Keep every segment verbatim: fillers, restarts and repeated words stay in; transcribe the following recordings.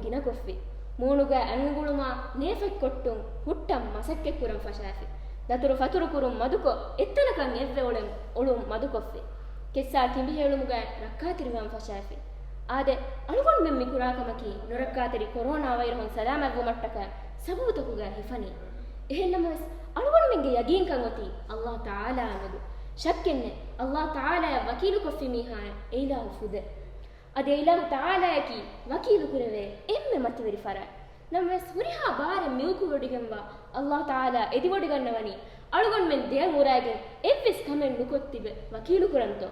ގިނަކޮށްފި. މޫނުގަ އަންގުޅުމާ ނޭފަތް ކޮށްޓުން ހުއްޓަން މަސައްކަތްކުރަން ފަށާފި. ދަތުރު ފަތުރު ކުރުން މަދުކޮށް، އެއްތަނަކަށް އެއްވެ އުޅެން އޮޅުން މަދުކޮށްފި. ކެއްސާ ކިނބިހެޅުމުގައި ރައްކާތެރިވާން ފަށާފި. އާދެ، އަޅުގަނޑުމެން މި ކުރާ ކަމަކީ ނުރައްކާތެރި ކޮރޯނާ ވައިރަހުން ސަލާމަތްވުމަށްޓަކާ ސަބަބުތަކުގައި ހިފަނީ. އެހެންނަމަވެސް، އަޅުގަނޑުމެންގެ ޔަގީންކަން އޮތީ އައްލާހު ތަޢާލާއާމެދު. ޝައްކެއްނެތް، އައްލާހު ތަޢާލާއަށް ވަކީލުކޮށްފި މީހާއަށް އެއިލާހު ފުދޭ. އަދި އެއިލާހު ތަޢާލާއަކީ ވަކީލުކުރެވޭ އެންމެ މަތިވެރި ފަރާތް. ނަމަވެސް، ހުރިހާ ބާރެއް މިއުކުވޮޑިގެންވާ އައްލާހު ތަޢާލާ އެދިވޮޑިގަންނަވަނީ އަޅުގަނޑުމެން ދެޔަށް އުރާގެން އެއްވެސް ކަމެއް ނުކޮށް ތިބެ ވަކީލުކުރަންތޯ؟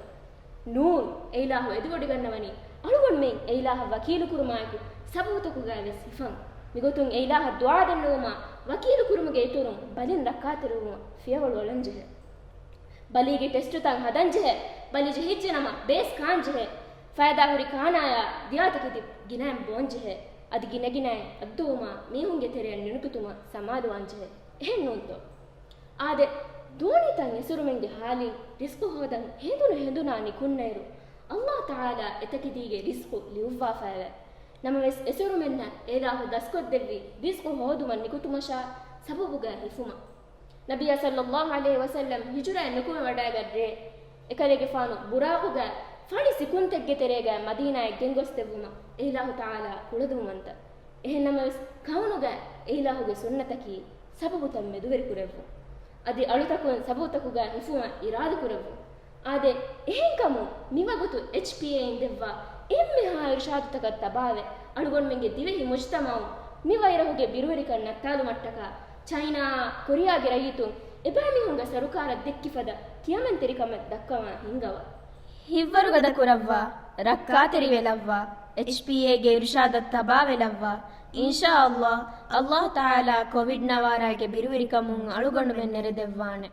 ނޫން، އެއިލާހު އެދިވޮޑިގަންނަވަނީ އަޅުގަނޑުމެން އެއިލާހަށް ވަކީލުކުރުމާއެކު ސަބަބުތަކުގައިވެސް ހިފަން. މިގޮތުން އެއިލާހަށް ދުޢާ ދެންނެވުމާ ވަކީލުކުރުމުގެ އިތުރުން ބަލިން ރައްކާތެރިވުމަށް ފިޔަވަޅު އަޅަންޖެހޭ. ބަލީގެ ޓެސްޓުތައް ހަދަންޖެހޭ. ބަލި ޖެހިއްޖެނަމަ ބޭސް ކާންޖެހޭ. ފައިދާހުރި ކާނާޔާ ދިޔާތަކެތި ގިނައިން ބޯންޖެހޭ. އަދި ގިނަގިނައިން އައްދުވުމާ މީހުންގެ ތެރެއަށް ނިނުކިތުމަށް ސަމާލުވާންޖެހޭ. އެހެންނޫންތޯ؟ އާދެ، ދޯނިތައް އެސުރުމެންގެ ހާލީ ރިޒްޤު ހޯދަން ހެނދުނު ހެނދުނާ ނިކުންނައިރު، އައްލާހު ތަޢާލާ އެތަކެތީގެ ރިޒްޤު ލިޔުއްވާފައެވެ. ނަމަވެސް، އެސުރުމެންނަށް އެއިލާހު ދަސްކޮށްދެއްވި ރިޒްޤު ހޯދުމަށް ނިކުތުމަށާ ސަބަބުގައި ހިފުމަށް. ނަބިއްޔާ ޞައްލައްލާހު ޢަލައިހި ވަސައްލަމް ހިޖުރައެއް ނުކުމެވަޑައިގަތް ރޭ، އެކަލޭގެފާނު ބުރާޤުގައި ފަޅި ސިކުންތެއްގެ ތެރޭގައި މަދީނާއަށް ގެންގޮސްދެއްވުމަށް އެއިލާހު ތަޢާލާ ކުޅަދުންވަންތަ. އެހެންނަމަވެސް، ކައުނުގައި އެއިލާހުގެ ސުންނަތަކީ ސަބަބުތައް މެދުވެރިކުރެއްވުން. އަދި އަޅުތަކުން ސަބަބުތަކުގައި ހިފުމަށް އިރާދަކުރެއްވުން. އާދެ، އެހެންކަމުން މިވަގުތު އެޗްޕީއޭއިން ދެއްވާ އެންމެހާ އިރުޝާދުތަކަށް ތަބާވެ، އަޅުގަނޑުމެންގެ ދިވެހި މުޖްތަމަޢު މި ވައިރަހުގެ ބިރުވެރިކަން ނައްތާލުމަށްޓަކާ، ޗައިނާއާ ކޮރިޔާގެ ރައްޔިތުން އެބައިމީހުންގެ ސަރުކާރަށް ދެއްކި ފަދަ ކިޔަމަންތެރިކަމެއް ދައްކަވާން ހިންގަވާ. ހިތްވަރުގަދަ ކުރައްވާ، ރައްކާތެރިވެލައްވާ، އެޗްޕީއޭގެ އިރުޝާދަށް ތަބާވެލައްވާ. އިންޝާﷲ، ﷲ ތަޢާލާ ކޮވިޑް ނަވާރާގެ ބިރުވެރިކަމުން އަޅުގަނޑުމެން ނެރެދެއްވާނެ.